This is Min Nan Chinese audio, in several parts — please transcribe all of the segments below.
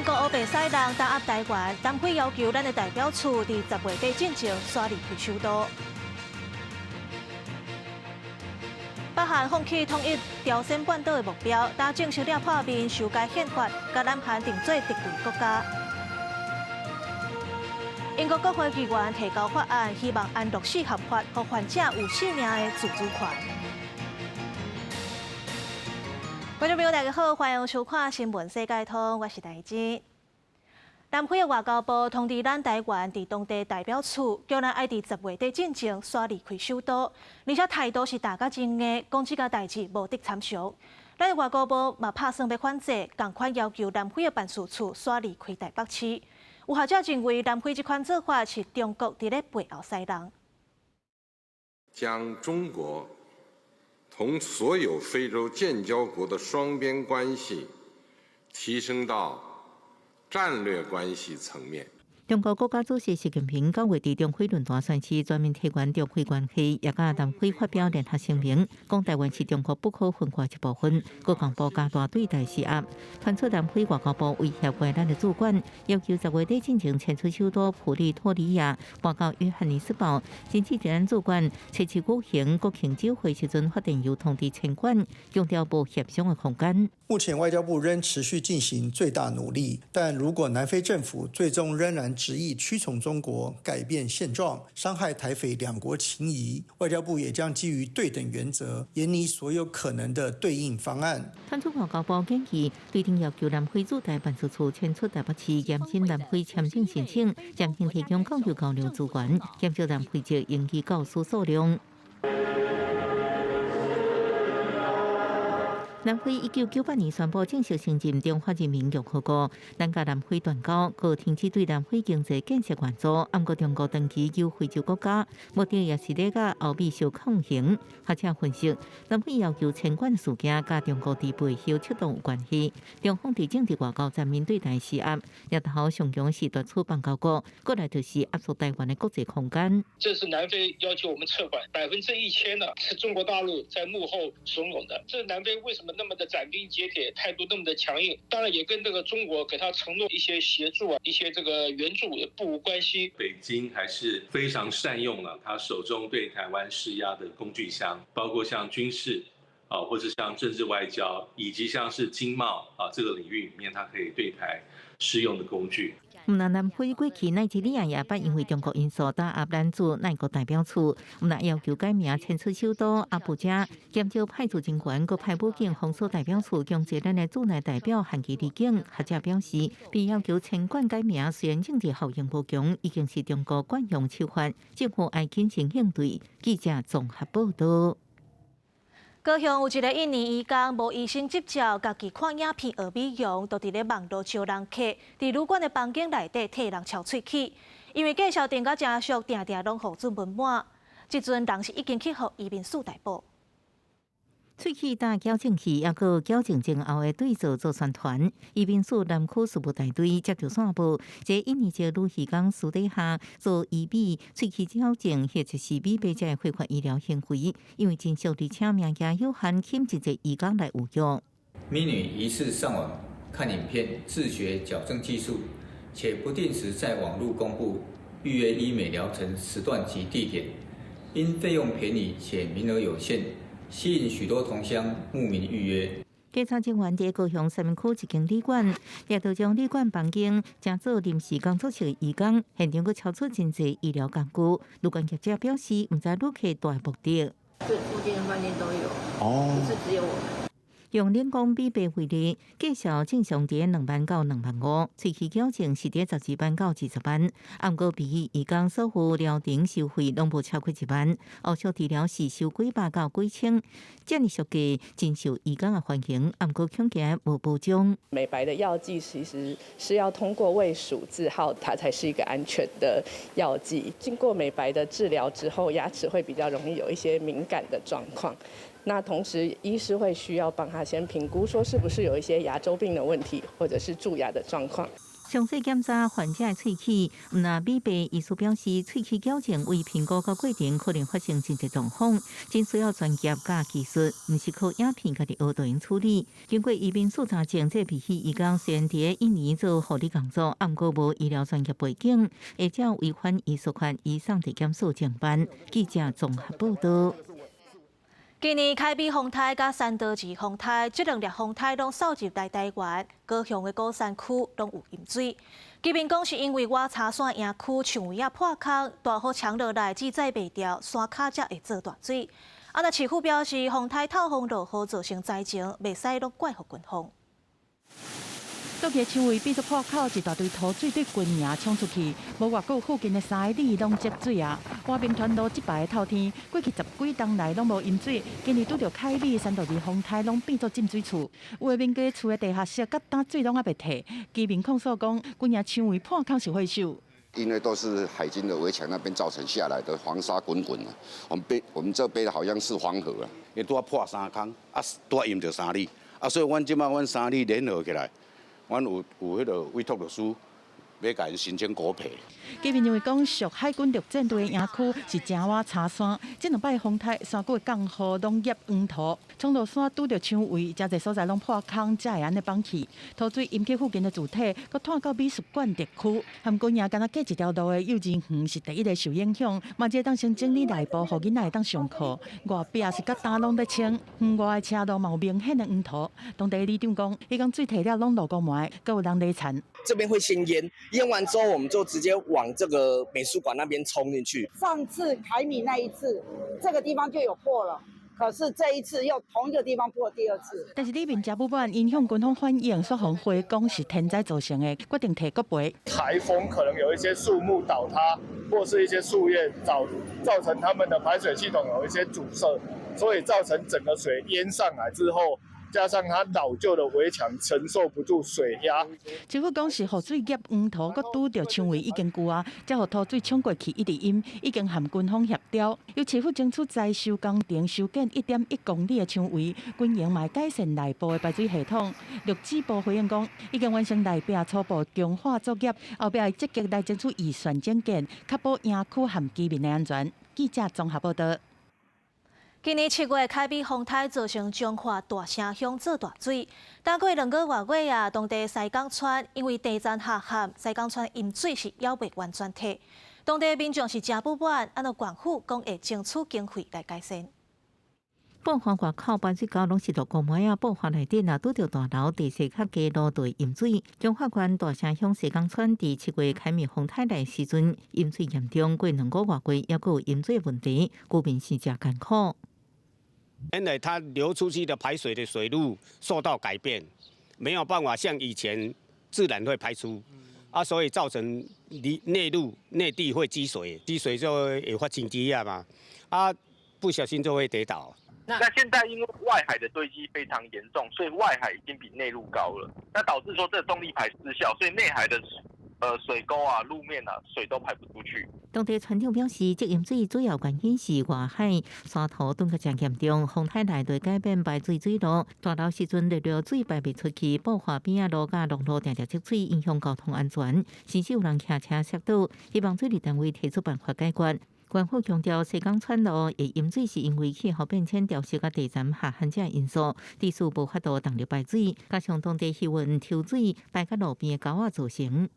中國烏白使人打壓台灣，南非要求咱的代表處佇10月底進前徙離開首都。北韓放棄統一朝鮮半島的目標，打正式掠破面修改憲法，共南韓定做敵對國家。英國國會議員提交法案，希望安樂死合法，予患者有性命的自主權。觀眾朋友，大家好，歡迎收看《新聞世界通》，我是大芝。南非的外交部通知咱台灣佇當地代表處，叫咱愛佇10月底進前徙離開首都，而且態度是打甲真硬，講這個代誌無得參詳。咱的外交部嘛拍算欲反制，仝款要求南非的辦事處徙離開台北市。有學者認為，南非這款做法是中國佇咧背後使人。將中國同所有非洲建交國的雙邊關係提升到戰略關係層面。中國國家主席習近平九月佇中非論壇宣示全面提懸中非關係，也佮南非發表聯合聲明，講台灣是中國不可分割一部分。國防部加大對台施壓，傳出南非外交部威脅過咱的駐館，要求10月底進前遷出首都普利托里亞，搬到約翰尼斯堡。甚至咱駐館測試舉行國慶酒會時陣發電郵通知遷館，強調無協商的空間。目前外交部仍持續進行最大努力，但如果南非政府最終仍然執意屈從中國，改變現狀，傷害台非兩國情誼，外交部也將基於對等原則，研擬所有可能的對應方案。傳出外交部建議，對頂要求南非駐台辦事處遷出台北市，嚴審南非簽證申請，暫停提供教育交流資源，減少南非籍英語教師數量。南非1998年宣布正式承認中華人民共和國，咱佮南非斷交，閣停止對南非經濟建設援助。毋過中國長期糾非洲國家，目的也是咧佮歐美相抗衡。學者分析，南非要求遷館事件佮中國佇背後策動有關係。中方佇政治外交層面對台施壓，日頭上強是奪取邦交國，過來就是壓縮台灣的國際空間。這是南非要求我們撤館，1000%呢，是中國大陸在幕後慫恿的。這南非為什麼那麼的斬釘截鐵，態度那麼的強硬？當然也跟這個中國給他承諾一些協助啊，一些這個援助也不無關係。北京還是非常善用了他手中對台灣施壓的工具箱，包括像軍事啊，或者像政治外交，以及像是經貿啊這個領域裡面，他可以對台施用的工具。毋但南非過去奈及利亞也捌因為中國因素打壓咱駐奈國代表處，毋但要求改名遷出首都阿布加，減少派駐人員，閣派武警封鎖代表處，強制咱的駐內代表限期離境。學者表示，被要求遷館改名，雖然政治效應無強，已經是中國慣用手法，政府愛謹慎應對。記者綜合報道。高雄有一个印尼移工無醫生執照，家己看影片學美容，就佇咧網路招人客，佇旅館的房間內底替人撬喙齒。因為介紹訂甲誠俗，定定攏予准文滿。這陣人是已經去予移民署逮捕。喙齒打矯正器，抑閣矯正前後的對照做宣傳。移民署南區事務大隊接到線報，這印尼籍女移工私底下做醫美、喙齒矯正或者是美白這個非法醫療行為，因為真俗而且名額有限，吸引真濟移工來預約。美女疑似上網看影片自學矯正技術，且不定時在網路公布預約醫美療程時段及地點，因費用便宜且名額有限，吸引許多同鄉慕名預約。檢查人員佇高雄三民區一間旅館，掠著將旅館房間成做臨時工作室的移工，現場閣搜出真濟醫療工具。旅館業者表示，毋知旅客帶目的。這附近的飯店都有，不是只有我們。用人工美白為例，介紹正常佇2萬到2萬5，喙齒矯正是佇12萬到20萬。毋過比起移工所付療程收費，攏無超過1萬。後續治療是收幾百到幾千，這爾俗價真受移工的歡迎。毋過恐驚無保障。美白的藥劑其實是要通過衛署字號，它才是一個安全的藥劑。經過美白的治療之後，牙齒會比較容易有一些敏感的狀況。那同時，醫師會需要幫他先評估，說是不是有一些牙周病的問題，或者是蛀牙的狀況。詳細檢查患者的喙齒，毋但美白醫師表示，喙齒矯正為評估佮過程可能發生真濟狀況，真需要專業佮技術，毋是靠影片家己學就會用處理。經過移民署查證，這批移工雖然佇印尼做護理工作，毋過無醫療專業背景，會照違反醫術法，移送地檢署偵辦。記者綜合報道。今年凱米風颱佮山多士風颱，這兩粒風颱攏掃入來台灣，高雄的鼓山區攏有淹水。居民講是因為外柴山營區牆圍仔破空，大雨沖落來，水載袂牢，山跤才會做大水。啊，若市府表示，風颱透風落雨造成災情，袂使攏怪予軍方。倒去牆圍變做破口，一大堆土水對軍營沖出去，無偌久附近的3里攏積水啊！和平團路這排的透天，過去十幾冬來攏無淹水，今年拄著凱米、山度士風颱攏變做浸水厝。有的民家厝的地下室，佮今水攏猶袂退。居民控訴講，軍營牆圍破空是歲首。因為都是海軍的圍牆那邊造成下來的黃沙滾滾啊，我們這邊好像是黃河啊，因為拄仔破三空，啊拄仔淹著3里，啊所以阮這擺阮3里聯合起來。阮有彼个委託律師，欲共𪜶申請國賠。居民認為講，屬海軍陸戰隊的營區是正倚柴山，這兩擺風颱山谷的降雨攏挹黃土，沖落山拄著牆圍，誠濟所在攏破空，才會按呢崩去。土水淹去附近的住宅，閣拖到美術館特區，和軍營敢若隔一條路的幼稚園是第一个受影響。嘛，會當先整理內部，予囡仔會當上課。外壁是佮今攏咧清，園外的車路嘛有明顯的黃土。當地里長講，彼工水退了攏落雨暝，閣有人咧田。這邊會先淹，淹完之後我們就直接往這個美術館那邊衝進去。上次凱米那一次，這個地方就有破了，可是這一次又同一個地方破第二次。但是里面誠不滿，𪜶向軍方反映，煞予回講是天災造成的，決定提國賠。颱風可能有一些樹木倒塌，或是一些樹葉造成他們的排水系統有一些阻塞，所以造成整個水淹上來之後。加上它老舊的圍牆承受不住水壓。政府講是雨水挹黃土，閣拄著牆圍已經舊啊，才予土水沖過去一直淹，已經和軍方協調，由市府爭取災修工程修建1.1公里的牆圍，軍營嘛改善內部的排水系統。陸志部回應講，已經完成內壁初步強化作業，後壁會積極來爭取預算整建，確保營區和居民的安全。記者綜合報道。今年7月，凱米風颱造成彰化大城鄉做大水。但過2個外月啊，當地西港村因為地層下陷，西港村淹水是猶未完全退。當地民眾是誠不滿，按怎縣府講會爭取經費來改善。布華外口排水溝攏是落雨暝啊，布華內底若拄著大樓地勢較低路就會淹水。彰化縣大城鄉西港村佇7月凱米風颱來時陣淹水嚴重，過2個外月猶閣有淹水問題，居民是誠艱苦。原來它流出去的排水的水路受到改變，沒有辦法像以前自然會排出，啊，所以造成內陸內地會積水，積水就會發生積壓嘛，啊，不小心就會跌倒。那現在因為外海的堆積非常嚴重，所以外海已經比內陸高了，那導致說這個動力排失效，所以內海的水溝啊、路面啊，水都排不出去。當地村長表示，這淹水主要原因是外海沙土凍得誠嚴重，風颱來對改變排水水路，大樓時陣落水排袂出去，布華邊仔路佮農路定定積水，影響交通安全，甚至有人騎車摔倒。希望水利單位提出辦法解決。縣府強調，西港村路會淹水是因為氣候變遷、潮濕佮地層下陷這因素，地勢無法度動力排水，加上當地氣溫抽水排到路邊的溝仔造成。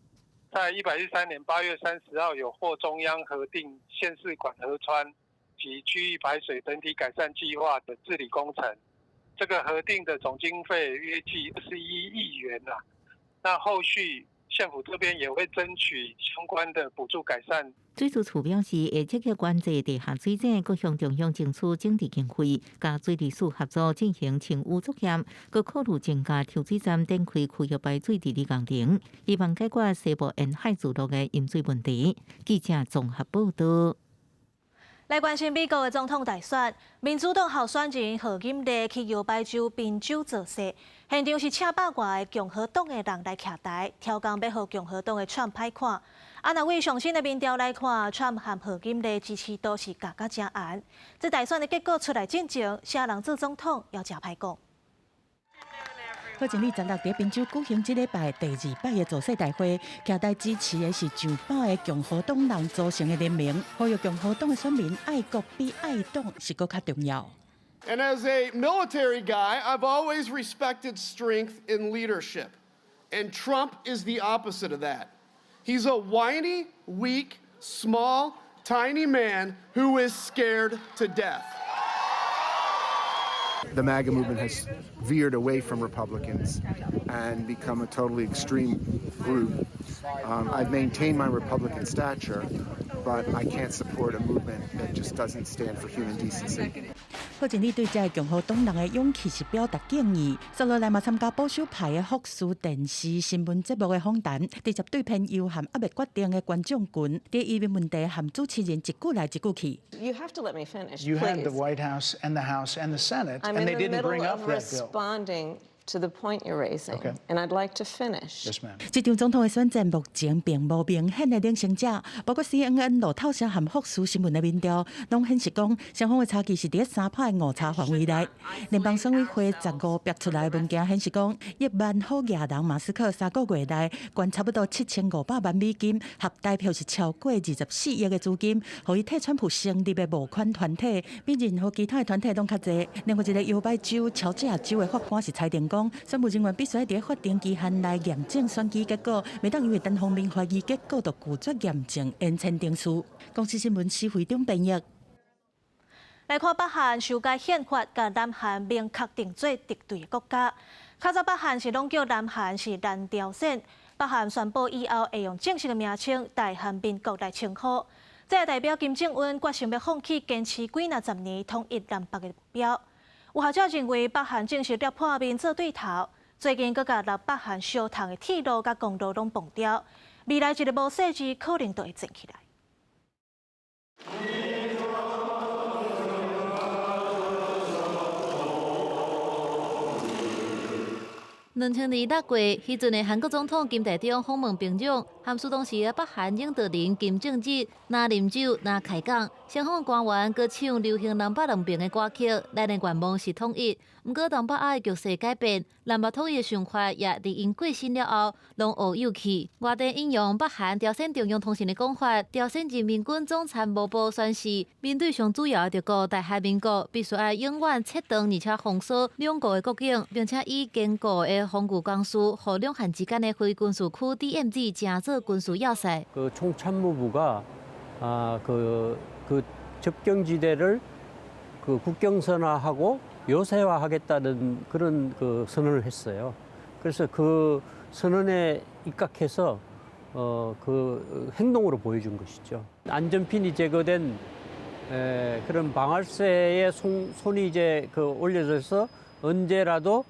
在113年8月30號，有獲中央核定縣市管河川及區域排水整體改善計劃的治理工程，這個核定的總經費約計21億元啦。那後續縣府這邊也會爭取相關的補助改善。水資處表示，會積極關注地下水井，閣向中央爭取整治經費，佮水利署合作進行清淤作業，閣考慮增加抽水站展開區域排水治理工程，希望解決西部沿海聚落的淹水問題。記者綜合報道。來關心美國的總統大選，民主黨候選人賀錦麗去搖擺州賓州造勢，現場是請百外个共和黨的人來徛台，挑工欲予共和黨的川普歹看。啊，若為上新的民調來看，川普和賀錦麗支持度是共甲誠懸。這大選的結果出來進前，啥人做總統猶誠歹講。賀錦麗十六佇賓州舉行這禮拜第二擺的造勢大會，徛台支持的是上百个共和黨人組成的聯盟，呼籲共和黨的選民愛國比愛黨是閣較重要。 And as a military guy, I've always respected strength in leadership. And Trump is the opposite of that. He's a whiny, weak, small, tiny man who is scared to death. The MAGA movement has veered away from Republicans and become a totally extreme group. I've maintained my Republican stature, but I can't support a movement that just doesn't stand for human decency. 賀錦麗對這个共和黨人的勇氣是表達敬意。接落來嘛參加保守派的福斯電視新聞節目的訪談，直接對朋友和猶未決定的觀眾群，佇移民問題和主持人一句來一句去。 You have to let me finish. You had please. the White House and the House and the Senate, I'm and in they the didn't middle bring up of that bill. responding to the point you're raising, Okay. and I'd like to finish. Yes, ma'am. 這場總統的選戰目前並無明顯的領先者，包括 CNN 路透社和福斯新聞的民調，攏顯示講雙方的差距是佇3趴的誤差範圍內。聯邦選委會15逼出來的文件顯示講，億萬好額人馬斯克3個月內捐差不多7500萬美金，合台票是超過24億的資金，予伊替川普成立的募款團體，比任何其他的團體攏較濟。另外一個搖擺州喬治亞州的法官是裁定講，選務人員必須佇法定期限內驗證選舉結果，袂當因為單方面懷疑結果就拒絕驗證延簽程序。公視新聞施惠中編譯。來看北韓修改憲法，共南韓明確定做敵對的國家。較早北韓是攏叫南韓是南朝鮮，北韓宣布以後會用正式的名稱大韓民國來稱呼。這代表金正恩決心欲放棄堅持幾若十年統一南北的目標。有學者認為，北韓正是掠破面做對頭，最近閣共南北韓相通的鐵路佮公路攏崩掉，未來一个無細緻可能就會戰起來。 2026月，彼陣的韓國總統金大中訪問平壤，含示當時的北韓領導人金正日，若啉酒，若開講，雙方官員閣唱流行南北兩邊的歌曲。咱的願望是統一，毋過東北亞的局勢改變，南北統一的想法也佇𪜶過身了後，攏烏有去。外電引用北韓朝鮮中央通訊的講法，朝鮮人民軍總參謀部宣示，面對上主要的敵國大韓民國，必須愛永遠切斷而且封鎖兩國的國境，並且以堅固的防禦工事，予兩韓之間的非軍事區 DMZ 成做軍事要塞。 그 총참모부가 아, 그, 그 접경지대를 그 국경선화하고 요새화하겠다는 그런 그 선언을 했어요. 그래서 그 선언에 입각해서 그 행동으로 보여준 것이죠. 안전핀이 제거된 그런 방아쇠에 손이 이제 그 올려져서 언제라도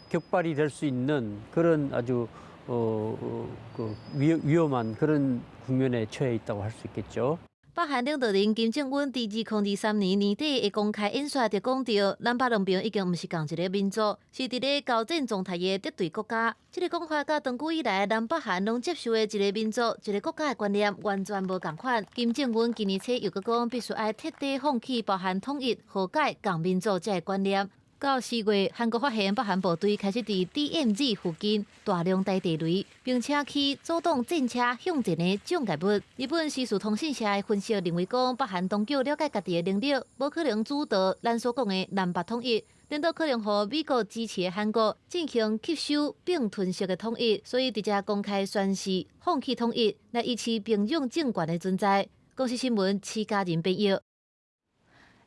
격발이 될 수 있는 그런 아주 그 위험한 그런 국면에 처해 있다고 할 수 있겠죠. 北韓領導人金正恩佇2023年年底的公開演說就講到，南北兩邊已經毋是仝一个民族，是佇咧交戰狀態的敵對國家。這个講法佮長久以來南北韓攏接受的一个民族、一个國家的觀念完全無仝款。金正恩今年初又閣講，必須愛徹底放棄包含統一、和解、仝民族這个觀念。到4月，韓國發現北韓部隊開始佇 DMZ 附近大量埋地雷，並且起阻擋戰車向前的障礙物。日本時事通信社的分析認為，講北韓當局了解家己的能力，無可能主導咱所講的南北統一，顛倒可能予美國支持的韓國進行吸收併吞式的統一，所以直接公開宣示放棄統一，來維持平壤政權的存在。公視新聞，施嘉仁編譯。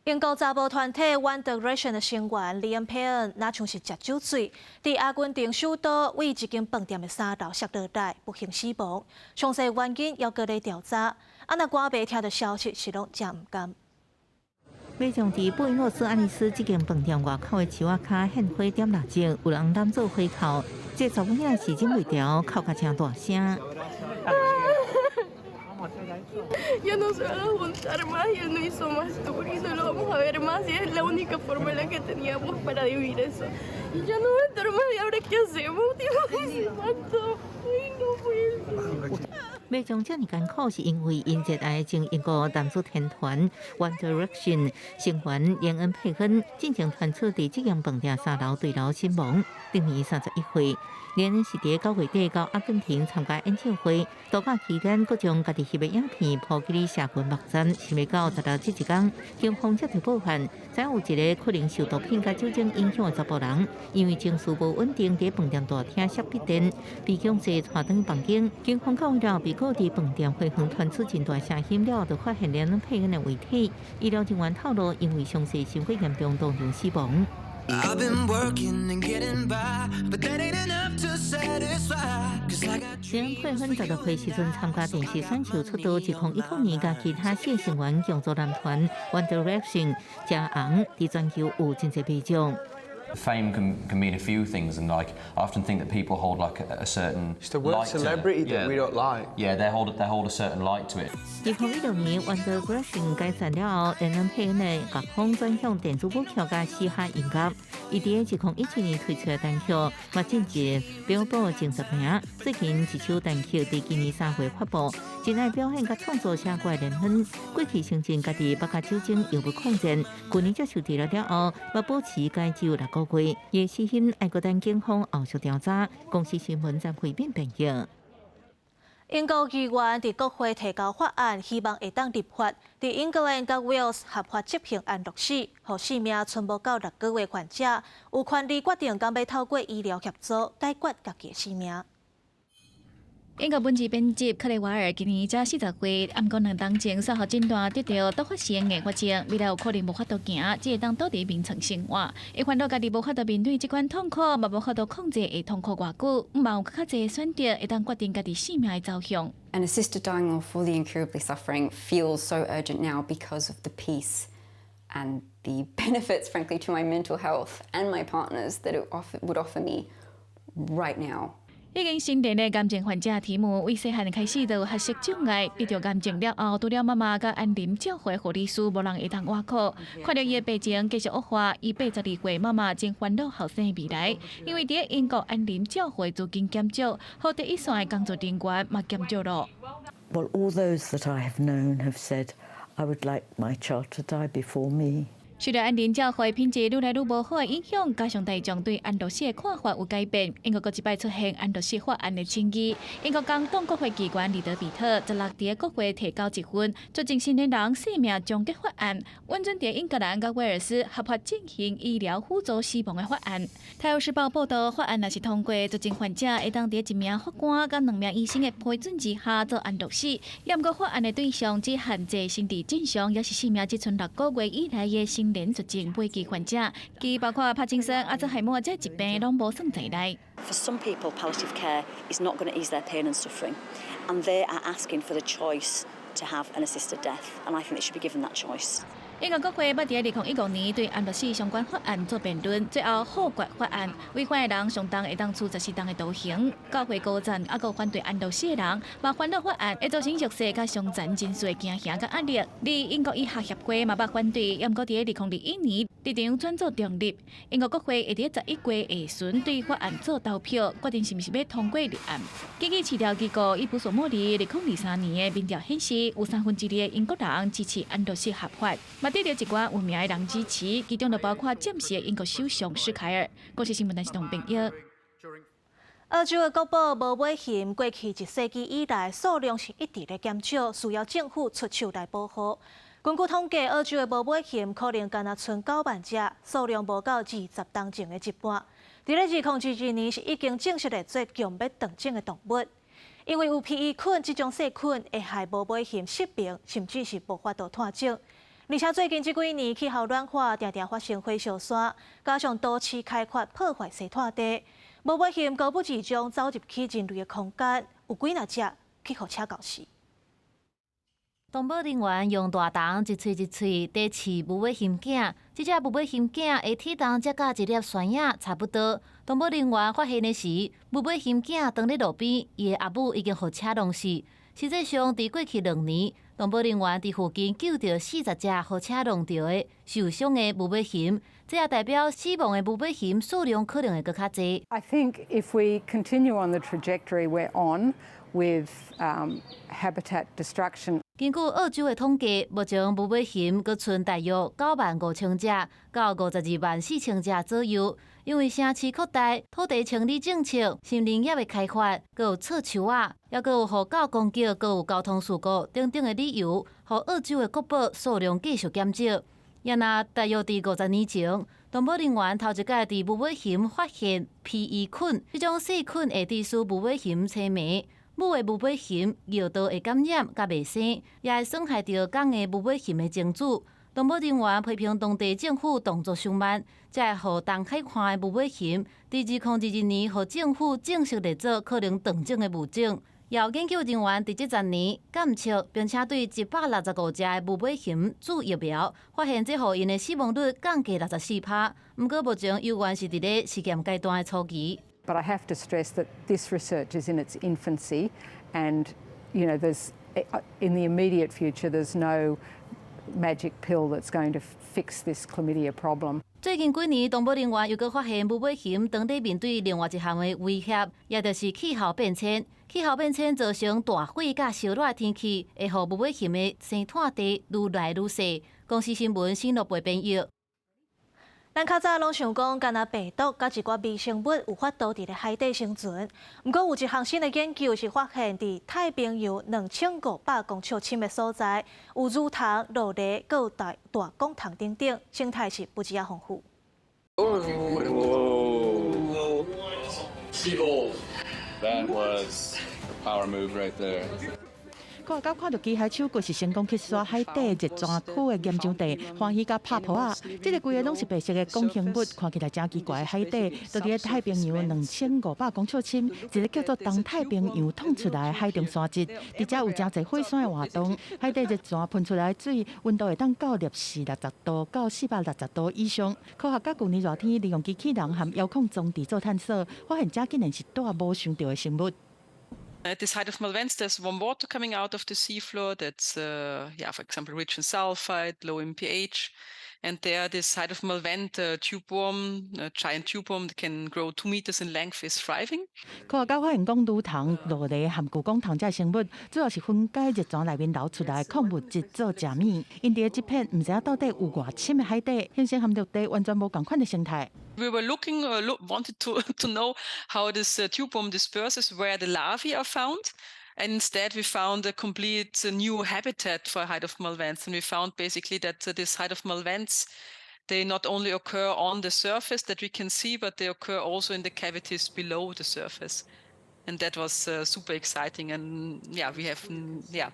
英國查某團體 One Direction 的成員李恩佩恩，若像是食酒醉，佇阿根廷首都為一間飯店的三樓摔落來，不幸死亡。詳細原因猶閣咧調查。啊，若歌迷聽著消息是攏誠毋甘。民眾佇布宜諾斯艾利斯這間飯店外口的樹仔跤獻花點蠟燭，有人攬做花扣。這查某囡仔是忍袂牢，哭甲誠大聲。 Ya no se van a juntar más, ya no hizo más tour y no lo vamos a ver más y es la única forma en la que teníamos para vivir eso. Y ya no va a estar más y ahora qué hacemos, Dios, ¿cuánto? Ay, no puede ser. 欲將遮爾艱苦，是因為𪜶熱愛前英國男子天團 One Direction 成員連恩佩恩進前傳出佇這間飯店三樓墜樓身亡，終年31歲。連恩是佇9月底到阿根廷參加演唱會，度假期間，閣將家己翕的影片 po 佇社群網站，想袂到十六這一工，警方接到報案，知有一个可能受毒品佮酒精影響的查埔人，因為情緒無穩定，佇飯店大廳摔筆電，被強制帶轉房間。警方到位了，被告佇飯店花園傳出真大聲響了後，就發現連恩佩恩的遺體。醫療人員透露，因為傷勢傷過嚴重，當場死亡。 I've been working and getting by, but that ain't enough to satisfy. 'Cause I got 連恩佩恩16歲時陣參加電視選秀出道，2010年佮其他四个成員共組男團 One Direction，誠紅，佇全球有真濟迷眾。 Fame can mean a few things, and like I often think that people hold like a certain It's the word light to it. Celebrity that we don't like. Yeah, they hold a certain light to it. 2016年 One Direction 解散了後，連恩佩恩的樂風轉向電子舞曲佮嘻哈音樂。伊佇2017年推出的單曲，嘛進入標榜前10名。最近一首單曲佇今年3月發布，真愛表演佮創作寫歌的連恩，過去承認家己捌佮酒精藥物抗戰，舊年接受治療了後，嘛保持戒酒6個月。伊死因愛閣等警方後續調查。公視新聞張惠敏編譯。英國議員佇國會提交法案，希望會當立法，佇英格蘭佮威爾斯合法執行安樂死，予性命賰無夠6個月患者有權利決定敢欲透過醫療協助解決家己的性命。英國文字編輯克雷瓦爾今年才40歲，毋過2冬前煞予診斷得著多發性硬化症，未來有可能無法度行，只會當倒佇眠床生活。伊煩惱家己無法度面對這款痛苦，嘛無法度控制會痛苦偌久，毋望有較濟選擇，會當決定家己性命的走向。 An assisted dying law for the incurably suffering feels so urgent now because of the peace and the benefits, frankly, to my mental health and my partners that it would offer me right now. 已經成年的癌症患者提姆，為細漢開始就有學習障礙，得著癌症了後，除了媽媽佮安寧照護護理師，無人會當倚靠。看著伊的病情繼續惡化，伊82歲媽媽真煩惱後生的未來，因為佇英國安寧照護資金減少，予第一線的工作人員嘛減少咯。 Well, all those that I have known have said, I would like my child to die before me. 受到安寧照護品質愈來愈無好的影響，加上大眾對安樂死的看法有改變，英國閣一擺出現安樂死法案的爭議。英國工黨國會議員李德比特十六佇國會提交一份促進成年人生命終結法案，允准佇英格蘭佮威爾斯合法進行醫療輔助死亡的法案。《泰晤士報》報道，法案若是通過，絕症患者會當佇一名法官佮兩名醫生的批准之下做安樂死。毋過法案的對象只限制身體正常，抑是性命只賰6個月以內的成年絕症末期患者，其包括帕金森、阿茲海默這疾病攏無算在內。 For some people, palliative care is not going to ease their pain and suffering, and they are asking for the choice to have an assisted death, and I think they should be given that choice. 英國國會捌佇2015年對安樂死相關法案做辯論，最後否決法案。違反的人上重會當處14冬的徒刑。教會高層猶閣反對安樂死的人，嘛煩惱法案會造成弱勢佮傷殘人士的驚嚇佮壓力。而英國醫學協會嘛捌反對，毋過佇2021年立場轉做中立。英國國會會佇11月下旬對法案做投票，決定是毋是欲通過立案。根據市調機構伊普索莫尼2023年的民調顯示，有2/3的英國人支持安樂死合法，嘛得著一寡有名的人支持，其中就包括暫時的英國首相施凱爾。公視新聞陳世東編譯。澳洲的國寶無尾熊過去一世紀以來數量是一直咧減少，需要政府出手來保護。根據統計，澳洲的無尾熊可能干焦賰9萬隻，數量無夠20冬前的一半。佇咧2022年是已經正式列做強欲斷種的動物，因為有披衣菌這種細菌會害無尾熊失明，甚至是無法度湠種。而且最近這幾年氣候暖化，定定發生火燒山，加上都市開發破壞生態地，無尾熊高不集中走入去人類的空間，有幾若隻去予車軋死。動保人員用大筒一喙一喙佇飼無尾熊囝，這隻無尾熊囝的體重才佮一粒萱仔差不多。動保人員發現的時，無尾熊囝當咧路邊，伊的阿母已經予車撞死。實際上，佇過去2年，動保人員佇附近救著40隻予車撞著的受傷的無尾熊，這也代表死亡的無尾熊數量可能會閣較濟。 I think if we continue on the trajectory we're on with habitat destruction. 根據澳洲的統計，目前無尾熊閣賰大約95,000隻到524,000隻左右。因為城市擴大、土地清理政策、森林業的開發，閣有錯樹仔，抑閣有予狗攻擊，閣有交通事故等等的理由，予澳洲的國寶數量繼續減少。也若大約佇50年前，動保人員頭一擺佇無尾熊發現皮衣菌，這種細菌會致使無尾熊青糜。母的無尾熊尿道會感染，佮袂生，也會損害著公的無尾熊的精子。動保人員批評當地政府動作傷慢，才會予東海岸的無尾熊佇2022年予政府正式列做可能斷種的物種。有研究人員佇這10年監測，並且對165隻的無尾熊注疫苗，發現這予𪜶的死亡率降低64%。毋過目前猶原是佇咧實驗階段的初期。 But I have to stress that this research is in its infancy, and there's in the immediate future there's no magic pill that's going to fix this chlamydia problem. 最近幾年，動保人員又閣發現無尾熊當咧面對另外一項的威脅，也就是氣候變遷。氣候變遷造成大火佮燒熱的天氣，會予無尾熊的生湠地愈來愈細。公視新聞新羅貝編譯。咱較早攏想講，干焦病毒佮一寡微生物有法度佇咧海底生存。毋過有一項新的研究是發現，佇太平洋2500公尺深的所在，有魚蟲、蘆蠣、閣有大大管蟲等等，生態是不止仔豐富。 Oh, that was a power move right there. 科學家看著機械手閣是成功去刷海底熱泉區的岩漿地，歡喜佮拍噗仔。這个規个攏是白色的拱形物，看起來誠奇怪的海底，就佇咧太平洋2500公尺深，一个叫做東太平洋湠出來的海中沙質，佇遮有誠濟火山的活動，海底熱泉噴出來的水溫度會當到攝氏60度到460度以上。科學家舊年熱天利用機器人和遙控裝置做探索，發現遮竟然是蹛無想著的生物。 At this hydrothermal vents, there's warm water coming out of the seafloor that's, yeah, for example, rich in sulfide, low in pH. And there, this hydrothermal vent tube worm, a giant tube worm that can grow 2 meters in length, is thriving. 科學家發現講，魚蟲、蘆蠣和巨管蟲這生物，主要是分解熱泉內面流出來的礦物質做食物。𪜶佇這片毋知影到底有偌深的海底，形成和陸地完全無仝款的生態。 We were looking, wanted to know how this tube worm disperses, where the larvae are found. And instead, we found a complete new habitat for hydrothermal vents. And we found basically that these hydrothermal vents, they not only occur on the surface that we can see, but they occur also in the cavities below the surface. And that was super exciting. And yeah, we have yeah,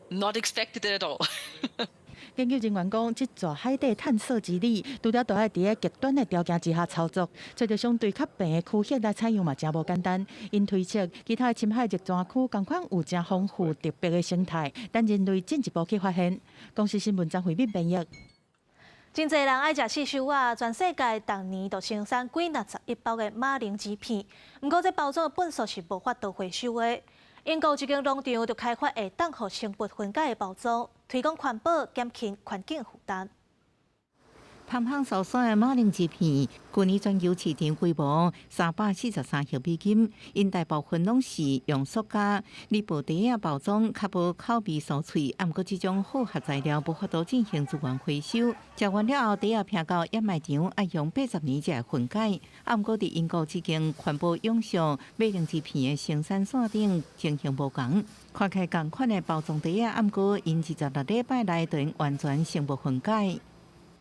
not expected it at all. 研究人員講，這座海底探索之旅，除了都愛佇咧極端的條件之下操作，揣著相對較平的區域來採樣嘛，誠無簡單。𪜶推測，其他的深海熱泉區仝款有誠豐富特別的生態，等人類進一步去發現。公視新聞張惠敏編譯。真濟人愛食四收仔，全世界逐年都生產幾若十億包的馬鈴薯片。毋過這包裝的糞埽是無法度回收的。英國一間農場就開發會當予生物分解的包裝，推廣環保，減輕環境負擔。芳香酥酥的馬鈴薯片，舊年全球市場規模343億美金，𪜶大部分攏是用塑膠、鋁箔袋仔包裝，較無口味酥脆。啊，毋過這種化學材料無法度進行資源回收，食完了後，袋仔拚到掩埋場，愛用80年才會分解。啊，毋過佇英國這間環保永續馬鈴薯片的生產線頂情形無仝，看起來仝款的包裝袋仔，啊，毋過𪜶26禮拜內就完全生物分解。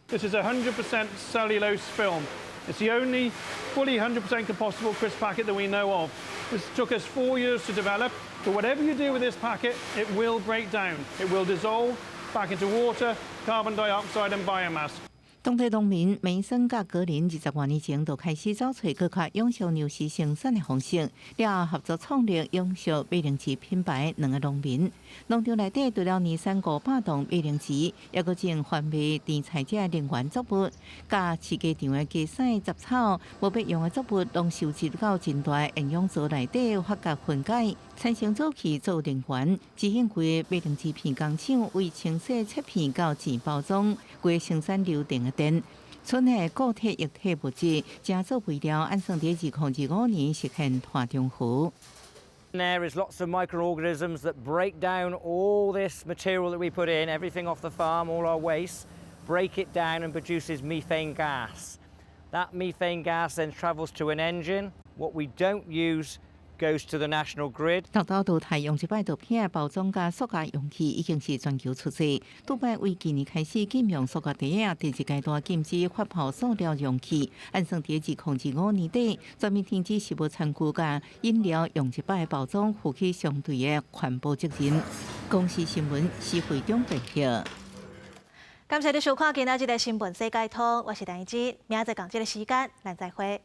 This is 100% cellulose film. It's the only fully 100% compostable crisp packet that we know of. This took us 4 years to develop, but whatever you do with this packet, it will break down. It will dissolve back into water, carbon dioxide and biomass. 當地農民梅森佮格林20多年前就開始走揣閣較永續糧食生產的方式，了後合作創立永續馬鈴薯品牌。兩个農民農場內底除了年產500噸馬鈴薯，抑閣種番麥、甜菜這能源作物，佮飼雞場的雞屎雜草，無欲用的作物，攏收集到真大的厭氧槽內底發酵分解，產生沼氣做能源。執行規个馬鈴薯片工廠為清洗切片到錢包裝，規个生產流程的電，賰的固體液體物質，成做肥料，按算佇2025年實現碳中和。 There is lots of microorganisms that break down all this material that we put in, everything off the farm, all our waste, break it down and produces methane gas. That methane gas then travels to an engine. What we don't use goes to the national grid. 豆豆淘汰用一擺就片包裝佮塑膠容器已經是全球趨勢。杜拜為今年開始禁用塑膠袋仔，第一階段禁止發泡塑料容器，按算佇2025年底全面停止食物餐具佮飲料用一擺包裝，負起相對的環保責任。公視新聞施惠中報導。感謝你收看今仔日的新聞世界通，我是陳怡之，明仔載仝這个時間，咱再會。